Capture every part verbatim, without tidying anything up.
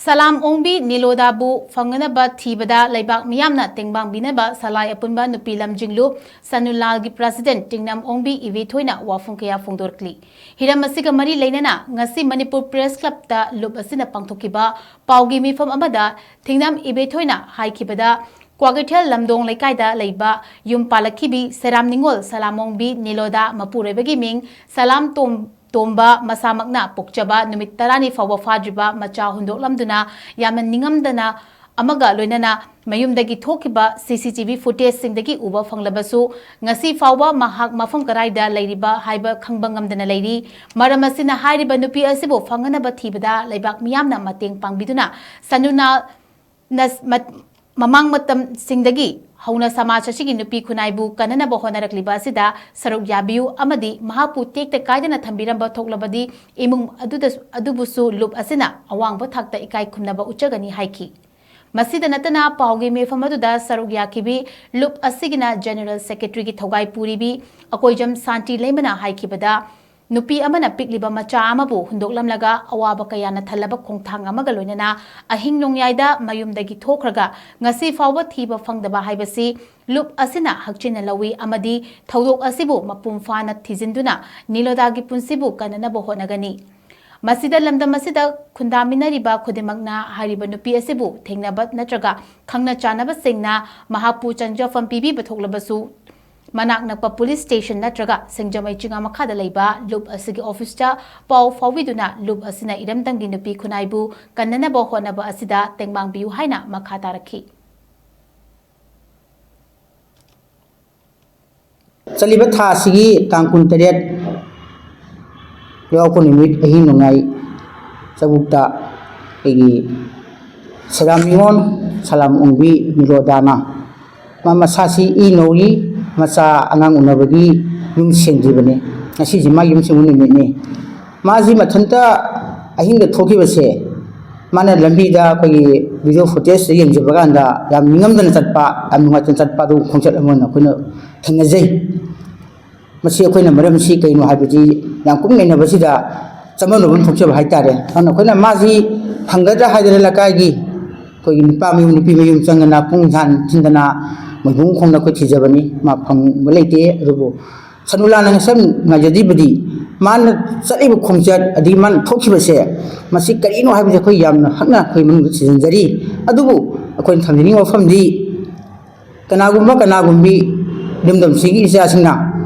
ꯁꯂꯥꯝ ꯑꯣꯡꯕꯤ ꯅꯤꯂꯣꯗꯥꯕꯨ ꯐꯪꯅꯅꯕ ꯊꯤꯕꯗ ꯂꯩꯕꯥꯛ ꯃꯤꯌꯥꯝꯅ ꯇꯦꯡꯕꯥꯡꯕꯤꯅꯕ ꯁꯂꯥꯏ ꯑꯄꯨꯟꯕ ꯅꯨꯄꯤ ꯂꯝꯖꯤꯡꯂꯨꯞ ꯁꯅꯨꯂꯥꯜꯒꯤ ꯄ꯭ꯔꯁꯤꯗꯦꯟꯠ ꯇꯤꯡꯅꯝ ꯑꯣꯡꯕꯤ ꯏꯕꯦꯊꯣꯏꯅ ꯋꯥꯐꯝ ꯀꯌꯥ ꯐꯣꯡꯗꯣꯔꯛꯂꯤ꯫ ꯍꯤꯔꯝ ꯑꯁꯤꯒ ꯃꯔꯤ ꯂꯩꯅꯅ ꯉꯁꯤ ꯃꯅꯤꯄꯨꯔ ꯄ꯭ꯔꯦꯁ ꯀ꯭ꯂꯕꯇ ꯂꯨꯞ ꯑꯁꯤꯅ ꯄꯥꯡꯊꯣꯛꯈꯤꯕ ꯄꯥꯎꯒꯤ ꯃꯤꯐꯝ ꯑꯃꯗ ꯇꯤꯡꯅꯝ ꯏꯕꯦꯊꯣꯏꯅ ꯍꯥꯏꯈꯤꯕꯗ, ꯀ꯭ꯋꯥꯀꯩꯊꯦꯜ ꯂꯝꯗꯣꯡ ꯂꯩꯀꯥꯏꯗ ꯂꯩꯕ ꯌꯨꯝ ꯄꯥꯜꯂꯛꯈꯤꯕꯤ ꯁꯦꯔꯥꯝ ꯅꯤꯉꯣꯜ ꯁꯂꯥꯝ ꯑꯣꯡꯕꯤ ꯅꯤꯂꯣꯗꯥ, ꯃꯄꯨꯔꯣꯏꯕꯒꯤ ꯃꯤꯡ ꯁꯂꯥꯝ ꯇꯣꯝ ꯇꯣꯝꯕ, ꯃꯁꯥꯃꯛꯅ ꯄꯣꯛꯆꯕ ꯅꯨꯃꯤꯠ ꯇꯔꯥꯅꯤ ꯐꯥꯎꯕ ꯐꯥꯗ꯭ꯔꯤꯕ ꯃꯆꯥ ꯍꯨꯟꯗꯣꯛꯂꯝꯗꯨꯅ ꯌꯥꯝꯅ ꯅꯤꯡꯉꯝꯗꯅ ꯑꯃꯒ ꯂꯣꯏꯅꯅ ꯃꯌꯨꯝꯗꯒꯤ ꯊꯣꯛꯈꯤꯕ ꯁꯤ ꯁꯤ ꯇꯤ ꯚꯤ ꯐꯨꯇꯦꯖꯁꯤꯡꯗꯒꯤ ꯎꯕ ꯐꯪꯂꯕꯁꯨ, ꯉꯁꯤ ꯐꯥꯎꯕ ꯃꯍꯥꯛ ꯃꯐꯝ ꯀꯗꯥꯏꯗ ꯂꯩꯔꯤꯕ ꯍꯥꯏꯕ ꯈꯪꯕ ꯉꯝꯗꯅ ꯂꯩꯔꯤ꯫ ꯃꯔꯝ ꯑꯁꯤꯅ ꯍꯥꯏꯔꯤꯕ ꯅꯨꯄꯤ ꯑꯁꯤꯕꯨ ꯐꯪꯅꯅꯕ ꯊꯤꯕꯗ ꯂꯩꯕꯥꯛ ꯃꯤꯌꯥꯝꯅ ꯃꯇꯦꯡ ꯄꯥꯡꯕꯤꯗꯨꯅ ꯁꯅꯨꯅ ꯅꯁ-, ꯃꯠ-, ꯃꯃꯥꯡ ꯃꯇꯝꯁꯤꯡꯗꯒꯤ ꯍꯧꯅ ꯁꯃꯥꯖ ꯑꯁꯤꯒꯤ ꯅꯨꯄꯤ ꯈꯨꯟꯅꯥꯏꯕꯨ ꯀꯟꯅꯅꯕ ꯍꯣꯠꯅꯔꯛꯂꯤꯕ ꯑꯁꯤꯗ ꯁꯔꯨꯛ ꯌꯥꯕꯤꯌꯨ ꯑꯃꯗꯤ ꯃꯍꯥꯛꯄꯨ ꯇꯦꯛꯇ ꯀꯥꯏꯗꯅ ꯊꯝꯕꯤꯔꯝꯕ ꯊꯣꯛꯂꯕꯗꯤ ꯏꯃꯨꯡ ꯑꯗꯨꯗ, ꯑꯗꯨꯕꯨꯁꯨ ꯂꯨꯞ ꯑꯁꯤꯅ ꯑꯋꯥꯡꯕ ꯊꯥꯛꯇ ꯏꯀꯥꯏ ꯈꯨꯝꯅꯕ ꯎꯠꯆꯒꯅꯤ ꯍꯥꯏꯈꯤ꯫ ꯃꯁꯤꯗ ꯅꯠꯇꯅ ꯄꯥꯎꯒꯤ ꯃꯤꯐꯝ ꯑꯗꯨꯗ ꯁꯔꯨꯛ ꯌꯥꯈꯤꯕꯤ ꯂꯨꯞ ꯑꯁꯤꯒꯤꯅ ꯖꯦꯅꯔꯦꯜ ꯁꯦꯀ꯭ꯔꯦꯇꯔꯤꯒꯤ ꯊꯧꯒꯥꯏ ꯄꯨꯔꯤꯕꯤ ꯑꯀꯣꯏꯖꯝ ꯁꯥꯟꯇꯤ ꯂꯩꯃꯅ ꯍꯥꯏꯈꯤꯕꯗ, ꯅꯨꯄꯤ ꯑꯃꯅ ꯄꯤꯛꯂꯤꯕ ꯃꯆꯥ ꯑꯃꯕꯨ ꯍꯨꯟꯗꯣꯛꯂꯝꯂꯒ ꯑꯋꯥꯕ ꯀꯌꯥꯅ ꯊꯜꯂꯕ ꯈꯣꯡꯊꯥꯡ ꯑꯃꯒ ꯂꯣꯏꯅꯅ ꯑꯍꯤꯡ ꯅꯣꯡꯌꯥꯏꯗ ꯃꯌꯨꯝꯗꯒꯤ ꯊꯣꯛꯈ꯭ꯔꯒ ꯉꯁꯤ ꯐꯥꯎꯕ ꯊꯤꯕ ꯐꯪꯗꯕ ꯍꯥꯏꯕꯁꯤ ꯂꯨꯞ ꯑꯁꯤꯅ ꯍꯛꯆꯤꯟꯅ ꯂꯧꯏ ꯑꯃꯗꯤ ꯊꯧꯗꯣꯛ ꯑꯁꯤꯕꯨ ꯃꯄꯨꯡ ꯐꯥꯅ ꯊꯤꯖꯤꯟꯗꯨꯅ ꯅꯤꯂꯣꯗꯥꯒꯤ ꯄꯨꯟꯁꯤꯕꯨ ꯀꯟꯅꯅꯕ ꯍꯣꯠꯅꯒꯅꯤ꯫ ꯃꯁꯤꯗ ꯂꯝꯗꯝ ꯑꯁꯤꯗ ꯈꯨꯟꯗꯥꯃꯤꯟꯅꯔꯤꯕ ꯈꯨꯗꯤꯡꯃꯛꯅ ꯍꯥꯏꯔꯤꯕ ꯅꯨꯄꯤ ꯑꯁꯤꯕꯨ ꯊꯦꯡꯅꯕ ꯅꯠꯇ꯭ꯔꯒ ꯈꯪꯅ ꯆꯥꯟꯅꯕꯁꯤꯡꯅ ꯃꯍꯥꯛꯄꯨ ꯆꯪꯖꯐꯝ ꯄꯤꯕꯤꯕ ꯊꯣꯛꯂꯕꯁꯨ, ꯃꯅꯥꯛ ꯅꯛꯄ ꯄꯨꯂꯤꯁ ꯁ꯭ꯇꯦꯁꯟ ꯅꯠꯇ꯭ꯔꯒ ꯁꯤꯡꯖꯃꯩ ꯆꯤꯉꯥ ꯃꯈꯥꯗ ꯂꯩꯕ ꯂꯨꯞ ꯑꯁꯤꯒꯤ ꯑꯣꯐꯤꯁꯇ ꯄꯥꯎ ꯐꯥꯎꯕꯤꯗꯨꯅ ꯂꯨꯞ ꯑꯁꯤꯅ ꯏꯔꯝꯗꯝꯒꯤ ꯅꯨꯄꯤ ꯈꯨꯟꯅꯥꯏꯕꯨ ꯀꯟꯅꯅꯕ ꯍꯣꯠꯅꯕ ꯑꯁꯤꯗ ꯇꯦꯡꯕꯥꯡꯕꯤꯌꯨ ꯍꯥꯏꯅ ꯃꯈꯥ ꯇꯥꯔꯛꯈꯤ꯫ ꯆꯠꯂꯤꯕ ꯊꯥ ꯑꯁꯤꯒꯤ ꯇꯥꯡ ꯀꯨꯟꯇꯔꯦꯠ, ꯂꯩꯕꯥꯛꯄꯣꯛꯄ ꯅꯨꯃꯤꯠ, ꯑꯍꯤꯡ ꯅꯣꯡꯌꯥꯏ ꯆꯕꯨꯛꯇ ꯑꯩꯈꯣꯏꯒꯤ ꯁꯦꯔꯥꯝ ꯅꯤꯉꯣꯜ ꯁꯂꯥꯝ ꯑꯣꯡꯕꯤ ꯅꯤꯔꯣꯗꯥꯅ ꯃꯥ ꯃꯁꯥꯁꯤ ꯏ ꯅꯧꯔꯤ, ꯃꯆꯥ ꯑꯉꯥꯡ ꯎꯅꯕꯒꯤ ꯌꯨꯝ ꯁꯦꯡꯗ꯭ꯔꯤꯕꯅꯤ꯫ ꯉꯁꯤꯁꯤ ꯃꯥꯒꯤ ꯌꯨꯝ ꯁꯦꯡꯕ ꯅꯨꯃꯤꯠꯅꯤ꯫ ꯃꯥꯁꯤ ꯃꯊꯟꯇ ꯑꯍꯤꯡꯗ ꯊꯣꯛꯈꯤꯕꯁꯦ, ꯃꯥꯅ ꯂꯝꯕꯤꯗ ꯑꯩꯈꯣꯏꯒꯤ ꯚꯤꯗꯤꯑꯣ ꯐꯨꯇꯦꯖꯇ ꯌꯦꯡꯖꯕ ꯀꯥꯟꯗ ꯌꯥꯝ ꯅꯤꯡꯉꯝꯗꯅ ꯆꯠꯄ, ꯌꯥꯝ ꯅꯨꯡꯉꯥꯏꯇꯅ ꯆꯠꯄ ꯑꯗꯨꯒꯨꯝꯕ ꯈꯣꯡꯆꯠ ꯑꯃ ꯑꯣꯏꯅ ꯑꯩꯈꯣꯏꯅ ꯊꯦꯡꯅꯖꯩ꯫ ꯃꯁꯤ ꯑꯩꯈꯣꯏꯅ ꯃꯔꯝꯁꯤ ꯀꯩꯅꯣ ꯍꯥꯏꯕꯁꯤ ꯌꯥꯝ ꯀꯨꯞꯅ ꯅꯩꯅꯕꯁꯤꯗ ꯆꯃꯝꯅꯕ ꯑꯃ ꯊꯣꯛꯆꯕ ꯍꯥꯏꯇꯥꯔꯦ꯫ ꯑꯗꯨꯅ ꯑꯩꯈꯣꯏꯅ ꯃꯥꯁꯤ ꯐꯪꯒꯗ꯭ꯔꯥ ꯍꯥꯏꯗꯅ ꯂꯩꯀꯥꯏꯒꯤ ꯑꯩꯈꯣꯏꯒꯤ ꯅꯨꯄꯥ ꯃꯌꯨꯝ ꯅꯨꯄꯤ ꯃꯌꯨꯝ ꯆꯪꯗꯅ ꯄꯨꯡ ꯁꯥꯟ ꯊꯤꯟꯗꯅ ꯃꯣꯏꯕꯨꯡ ꯈꯣꯡꯅ ꯑꯩꯈꯣꯏ ꯊꯤꯖꯕꯅꯤ꯫ ꯃꯥ ꯐꯪꯕ ꯂꯩꯇꯦ꯫ ꯑꯗꯨꯕꯨ ꯁꯅꯨꯂꯥꯅ ꯉꯁꯝ ꯉꯥꯏꯖꯗ꯭ꯔꯤꯕꯗꯤ ꯃꯥꯅ ꯆꯠꯂꯤꯕ ꯈꯣꯡꯆꯠ ꯑꯗꯒꯤ ꯃꯥꯅ ꯊꯣꯛꯈꯤꯕꯁꯦ, ꯃꯁꯤ ꯀꯔꯤꯅꯣ ꯍꯥꯏꯕꯁꯦ ꯑꯩꯈꯣꯏ ꯌꯥꯝꯅ ꯍꯛꯅ ꯑꯩꯈꯣꯏ ꯃꯅꯨꯡꯗ ꯊꯤꯖꯤꯟꯖꯔꯤ꯫ ꯑꯗꯨꯕꯨ ꯑꯩꯈꯣꯏꯅ ꯊꯝꯖꯅꯤꯡꯕ ꯋꯥꯐꯝꯗꯤ, ꯀꯅꯥꯒꯨꯝꯕ ꯀꯅꯥꯒꯨꯝꯕꯤ ꯏꯔꯝꯗꯝꯁꯤꯒꯤ ꯏꯆꯥꯁꯤꯡꯅ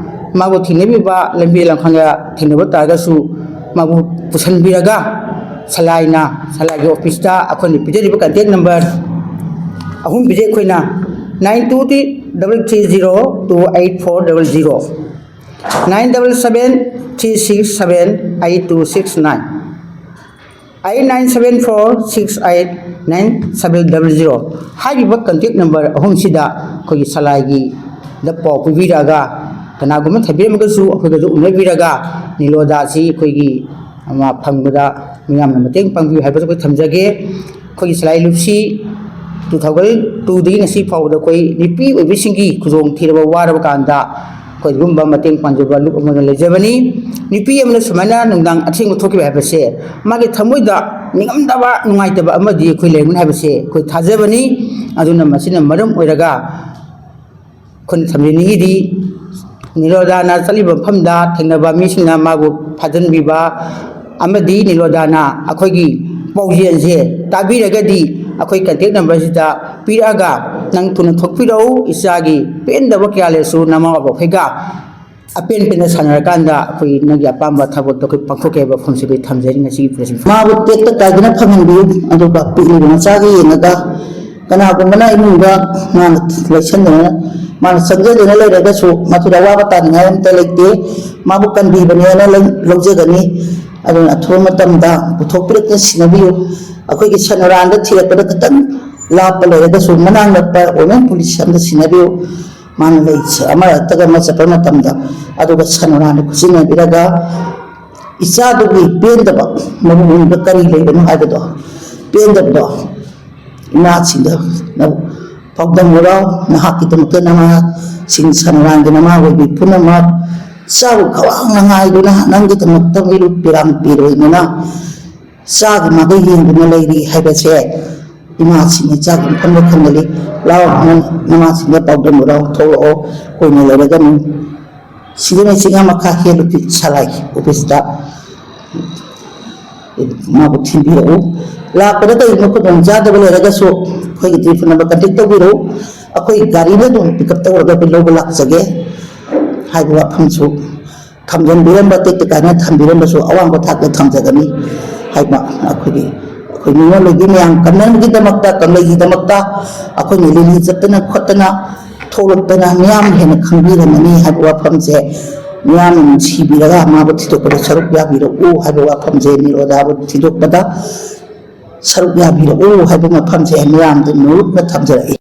ꯃꯥꯕꯨ ꯊꯦꯡꯅꯕꯤꯕ ꯂꯝꯕꯤ ꯂꯝꯈꯥꯡꯗ ꯊꯦꯡꯅꯕ ꯇꯥꯔꯒꯁꯨ, ꯃꯥꯕꯨ ꯄꯨꯁꯤꯟꯕꯤꯔꯒ ꯁꯂꯥꯏꯅ, ꯁꯂꯥꯏꯒꯤ ꯑꯣꯐꯤꯁꯇ ꯑꯩꯈꯣꯏꯅ ꯄꯤꯖꯔꯤꯕ ꯀꯟꯇꯦꯛ ꯅꯝꯕꯔ ꯑꯍꯨꯝ ꯄꯤꯖꯩ ꯑꯩꯈꯣꯏꯅ: nine two three double three zero two eight four double zero, nine double seven three six seven eight two six nine, eight nine seven four six eight nine seven double zero꯫ ꯍꯥꯏꯔꯤꯕ contact number ꯑꯍꯨꯝꯁꯤꯗ ꯑꯩꯈꯣꯏꯒꯤ ꯁꯂꯥꯏꯒꯤꯗ ꯄꯥꯎ ꯄꯤꯕꯤꯔꯛꯑꯒ, ꯀꯅꯥꯒꯨꯝꯕ ꯊꯝꯕꯤꯔꯝꯃꯒꯁꯨ ꯑꯩꯈꯣꯏꯒꯁꯨ ꯎꯅꯕꯤꯔꯒ, ꯅꯤꯔꯣꯗꯥꯁꯤ ꯑꯩꯈꯣꯏꯒꯤ, ꯑꯃ, ꯐꯪꯕꯗ ꯃꯤꯌꯥꯝꯅ ꯃꯇꯦꯡ ꯄꯥꯡꯕꯤꯌꯨ ꯍꯥꯏꯕꯁꯨ ꯑꯩꯈꯣꯏ ꯊꯝꯖꯒꯦ꯫ ꯑꯩꯈꯣꯏꯒꯤ ꯁꯂꯥꯏ ꯂꯨꯞꯁꯤ two thousand two ꯗꯒꯤ ꯉꯁꯤ ꯐꯥꯎꯕꯗ ꯑꯩꯈꯣꯏ ꯅꯨꯄꯤ ꯑꯣꯏꯕꯤꯁꯤꯡꯒꯤ ꯈꯨꯗꯣꯡ ꯊꯤꯔꯕ, ꯋꯥꯔꯕ ꯀꯥꯟꯗ ꯑꯩꯈꯣꯏ ꯑꯗꯨꯒꯨꯝꯕ ꯃꯇꯦꯡ ꯄꯥꯡꯖꯕ ꯂꯨꯞ ꯑꯃ ꯑꯣꯏꯅ ꯂꯩꯖꯕꯅꯤ꯫ ꯅꯨꯄꯤ ꯑꯃꯅ ꯁꯨꯃꯥꯏꯅ ꯅꯨꯡꯗꯥꯡ ꯑꯊꯦꯡꯕ ꯊꯣꯛꯈꯤꯕ ꯍꯥꯏꯕꯁꯦ, ꯃꯥꯒꯤ ꯊꯃꯣꯏꯗ ꯅꯤꯡꯉꯝꯗꯕ, ꯅꯨꯡꯉꯥꯏꯇꯕ ꯑꯃꯗꯤ ꯑꯩꯈꯣꯏ ꯂꯩꯔꯝꯒꯅꯤ ꯍꯥꯏꯕꯁꯦ ꯑꯩꯈꯣꯏ ꯊꯥꯖꯕꯅꯤ꯫ ꯑꯗꯨꯅ ꯃꯁꯤꯅ ꯃꯔꯝ ꯑꯣꯏꯔꯒ ꯑꯩꯈꯣꯏꯅ ꯊꯝꯖꯅꯤꯡꯉꯤꯗꯤ, ꯅꯤꯔꯣꯗꯥꯅ ꯆꯠꯂꯤꯕ ꯃꯐꯝꯗ ꯊꯦꯡꯅꯕ ꯃꯤꯁꯤꯡꯅ ꯃꯥꯕꯨ ꯐꯥꯖꯤꯟꯕꯤꯕ ꯑꯃꯗꯤ ꯅꯤꯔꯣꯗꯥꯅ ꯑꯩꯈꯣꯏꯒꯤ ꯄꯥꯎꯖꯦꯜꯁꯦ ꯇꯥꯕꯤꯔꯒꯗꯤ, ꯑꯩꯈꯣꯏ ꯀꯟꯇꯦꯛ ꯅꯝꯕꯔꯁꯤꯗ ꯄꯤꯔꯛꯑꯒ, "ꯅꯪ ꯊꯨꯅ ꯊꯣꯛꯄꯤꯔꯛꯎ, ꯏꯆꯥꯒꯤ ꯄꯦꯟꯗꯕ ꯀꯌꯥ ꯂꯩꯔꯁꯨ ꯅꯃꯥ ꯕꯕꯥꯈꯣꯏꯒ ꯑꯄꯦꯟ ꯄꯦꯟꯅ ꯁꯥꯟꯅꯔꯀꯥꯟꯗ ꯑꯩꯈꯣꯏ ꯅꯪꯒꯤ ꯑꯄꯥꯝꯕ ꯊꯕꯛꯇꯣ ꯑꯩꯈꯣꯏ ꯄꯥꯡꯊꯣꯛꯀꯦ" ꯍꯥꯏꯕ ꯋꯥꯐꯝꯁꯤ ꯑꯩꯈꯣꯏ ꯊꯝꯖꯔꯤ ꯉꯁꯤꯒꯤ ꯄ꯭ꯔꯦꯁ ꯃꯤꯠ꯫ ꯃꯥꯕꯨ ꯇꯦꯛꯇ ꯀꯥꯏꯗꯅ ꯐꯪꯍꯟꯕꯤꯌꯨ꯫ ꯑꯗꯨꯒ ꯄꯤꯛꯂꯤꯕ ꯃꯆꯥꯒ ꯌꯦꯡꯉꯒ, ꯀꯅꯥꯒꯨꯝꯕꯅ ꯏꯃꯨꯡꯗ ꯃꯥꯅ ꯂꯩꯁꯟꯗꯅ, ꯃꯥꯅ ꯆꯪꯖꯗꯅ ꯂꯩꯔꯒꯁꯨ, ꯃꯗꯨꯗ ꯑꯋꯥꯕ ꯇꯥꯅꯤꯡꯉꯥꯏ ꯑꯝꯇ ꯂꯩꯇꯦ꯫ ꯃꯥꯕꯨ ꯀꯟꯕꯤꯕꯅꯦꯅ ꯂꯧ-, ꯂꯧꯖꯒꯅꯤ꯫ ꯑꯗꯨꯅ ꯑꯊꯨꯕ ꯃꯇꯝꯗ ꯄꯨꯊꯣꯛꯄꯤꯔꯛꯇꯨꯅ ꯁꯤꯟꯅꯕꯤꯌꯨ꯫ ꯑꯩꯈꯣꯏꯒꯤ ꯁꯅꯨꯔꯥꯟꯗ ꯊꯤꯔꯛꯄꯗ ꯈꯤꯇꯪ ꯂꯥꯞꯄ ꯂꯩꯔꯒꯁꯨ, ꯃꯅꯥꯛ ꯅꯛꯄ ꯋꯨꯃꯦꯟ ꯄꯨꯂꯤꯁ ꯑꯃꯗ ꯁꯤꯟꯅꯕꯤꯌꯨ꯫ ꯃꯥꯅ ꯂꯩ ꯑꯃ ꯅꯠꯇ꯭ꯔꯒ ꯑꯃ ꯆꯠꯄ ꯃꯇꯝꯗ ꯑꯗꯨꯒ ꯁꯅꯨꯔꯥꯟꯗ ꯈꯨꯠꯁꯤꯟꯅꯕꯤꯔꯒ, ꯏꯆꯥꯗꯨꯒꯤ ꯄꯦꯟꯗꯕ ꯃꯕꯨꯡꯗ ꯀꯔꯤ ꯂꯩꯕꯅꯣ ꯍꯥꯏꯕꯗꯣ, ꯄꯦꯟꯗꯕꯗꯣ ꯏꯃꯥꯁꯤꯡꯗ ꯄꯥꯎꯗꯝꯃꯨꯔꯣ꯫ ꯅꯍꯥꯛꯀꯤꯗꯃꯛꯇ ꯅꯃꯥꯁꯤꯡ, ꯁꯅꯨꯔꯥꯟꯒꯤ ꯅꯃꯥ ꯑꯣꯏꯕꯤ ꯄꯨꯝꯅꯃꯛ ꯆꯥꯔꯨ ꯈꯧꯔꯥꯡꯅ ꯉꯥꯏꯗꯨꯅ ꯅꯪꯒꯤꯗꯃꯛꯇ ꯃꯤꯔꯨꯞ ꯄꯤꯔꯥꯡ ꯄꯤꯔꯣꯏꯅꯅ ꯆꯥꯒꯤ ꯃꯥꯒ ꯌꯦꯡꯗꯨꯅ ꯂꯩꯔꯤ ꯍꯥꯏꯕꯁꯦ ꯏꯃꯥꯁꯤꯡꯅ ꯆꯥꯒꯤ ꯃꯐꯝꯗ ꯊꯝꯒꯜꯂꯤ꯫ "ꯂꯥꯎ, ꯅꯪ ꯅꯃꯥꯁꯤꯡꯗ ꯄꯥꯎꯗꯝꯃꯨ ꯂꯥꯎ, ꯊꯣꯛꯂꯛꯑꯣ, ꯀꯨꯏꯅ ꯂꯩꯔꯒꯅꯨ꯫ ꯁꯤꯗꯅ ꯆꯤꯡꯉꯥ ꯃꯈꯥ ꯍꯦꯜꯂꯨ ꯁꯂꯥꯏ ꯑꯣꯐꯤꯁꯇ ꯃꯥꯕꯨ ꯊꯤꯟꯕꯤꯔꯛꯎ꯫ ꯂꯥꯛꯄꯗ ꯀꯔꯤꯒꯨꯝꯕ ꯈꯨꯗꯣꯡꯆꯥꯗꯕ ꯂꯩꯔꯒꯁꯨ ꯑꯩꯈꯣꯏꯒꯤ ꯇꯦꯂꯤꯐꯣꯟ ꯅꯝꯕꯔ ꯀꯟꯇꯦꯛ ꯇꯧꯕꯤꯔꯛꯎ꯫ ꯑꯩꯈꯣꯏ ꯒꯥꯔꯤꯅ ꯑꯗꯨꯝ ꯄꯤꯛ ꯑꯞ ꯇꯧꯔꯒ ꯑꯩꯈꯣꯏ ꯂꯧꯕ ꯂꯥꯛꯆꯒꯦ" ꯍꯥꯏꯕ ꯋꯥꯐꯝꯁꯨ ꯊꯝꯖꯤꯟꯕꯤꯔꯝꯕ, ꯇꯦꯛꯇ ꯀꯥꯏꯅ ꯊꯝꯕꯤꯔꯝꯕꯁꯨ ꯑꯋꯥꯡꯕ ꯊꯥꯛꯇ ꯊꯝꯖꯒꯅꯤ ꯍꯥꯏꯕ ꯑꯩꯈꯣꯏꯒꯤ, ꯑꯩꯈꯣꯏ ꯃꯤꯑꯣꯏꯕꯒꯤ ꯃꯌꯥꯝ ꯀꯟꯅꯕꯒꯤꯗꯃꯛꯇ, ꯀꯪꯂꯩꯒꯤꯗꯃꯛꯇ ꯑꯩꯈꯣꯏꯅ ꯂꯤꯂꯤ ꯆꯠꯇꯅ ꯈꯣꯠꯇꯅ ꯊꯣꯛꯂꯛꯇꯅ ꯃꯤꯌꯥꯝ ꯍꯦꯟꯅ ꯈꯪꯕꯤꯔꯝꯃꯅꯤ ꯍꯥꯏꯕ ꯋꯥꯐꯝꯁꯦ ꯃꯤꯌꯥꯝꯅ ꯅꯨꯡꯁꯤꯕꯤꯔꯒ ꯃꯥꯕꯨ ꯊꯤꯗꯣꯛꯄꯗ ꯁꯔꯨꯛ ꯌꯥꯕꯤꯔꯛꯎ ꯍꯥꯏꯕ ꯋꯥꯐꯝꯁꯦ, ꯃꯤꯔꯣꯗꯥꯕꯨ ꯊꯤꯗꯣꯛꯄꯗ ꯁꯔꯨꯛ ꯌꯥꯕꯤꯔꯛꯎ ꯍꯥꯏꯕ ꯃꯐꯝꯁꯦ ꯃꯤꯌꯥꯝꯗ ꯅꯣꯂꯨꯛꯅ ꯊꯝꯖꯔꯛꯏ꯫